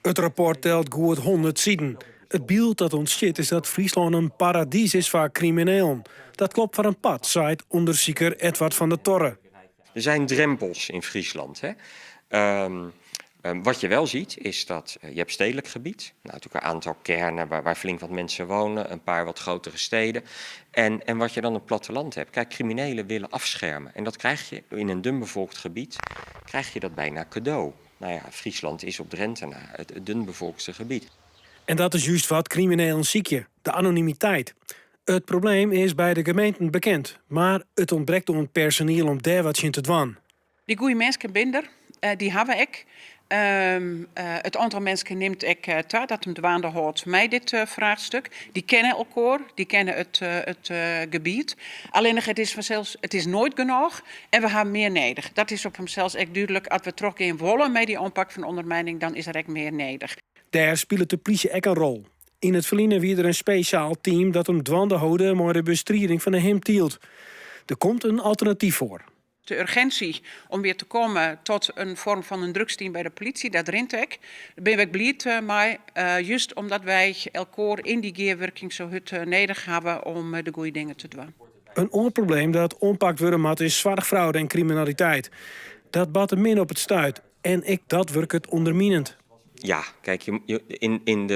It rapport telt goed 100 siden. It byld dat ûntstiet is dat Fryslân in paradys is foar kriminelen. Dat klopt foar in part, seit ûndersiker Edward van der Torre. Er zijn drempels in Friesland. Hè? Wat je wel ziet is dat je hebt stedelijk gebied. Nou, natuurlijk een aantal kernen waar flink wat mensen wonen, een paar wat grotere steden. En wat je dan op het platteland hebt. Kijk, criminelen willen afschermen. En dat krijg je in een dunbevolkt gebied, krijg je dat bijna cadeau. Nou ja, Friesland is op Drenthe na het dunbevolkste gebied. En dat is juist wat kriminelen sykje, de anonimiteit. It probleem is by de gemeenten bekend, mar it ûntbrekt oan personiel om dêr wat tsjin te dwaan. Dy goede minsken binne der, dy ha we ek. It oantal minsken nimt ek ta dat him dwaande hâldt mei dit fraachstuk. Dy kenne elkoar, dy kenne it gebiet. Allinnich it is fansels, it is noait genôch en we ha mear nedich. Dat is op himsels ek dúdlik. As we trochgean wolle mei dy oanpak fan ondermijning, dan is der ek mear nedich. Dêr spilet de plysje ek in rol. Yn it ferline wie der in spesjaal team dat him dwaande holde mei de bestriding fan de himptylt. Der komt in alternatyf foar. De urgentie om weer te komen tot een vorm van een drugsteam by de politie, dat rint ek. Dêr binne we ek bliid mei, just omdat wy elkoar yn dy gearwurking sa hurd nedich hawwe om de goede dingen te dwaan. In oar probleem dat oanpakt wurde moat is soarchfraude en kriminaliteit. Dat bart min op it stuit en ek dat wurket ûnderminend. Ja, kijk, in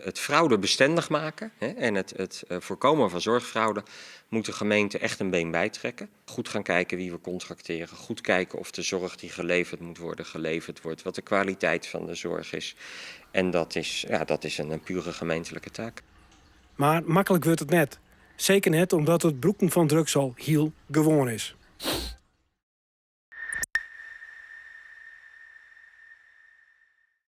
het fraude bestendig maken, hè, en het voorkomen van zorgfraude moet de gemeente echt een been bijtrekken. Goed gaan kijken wie we contracteren, goed kijken of de zorg die geleverd moet worden, geleverd wordt, wat de kwaliteit van de zorg is. En dat is, ja, dat is een pure gemeentelijke taak. Mar maklik wurdt it net. Seker net omdat it brûken fan drugs al hiel gewoan is.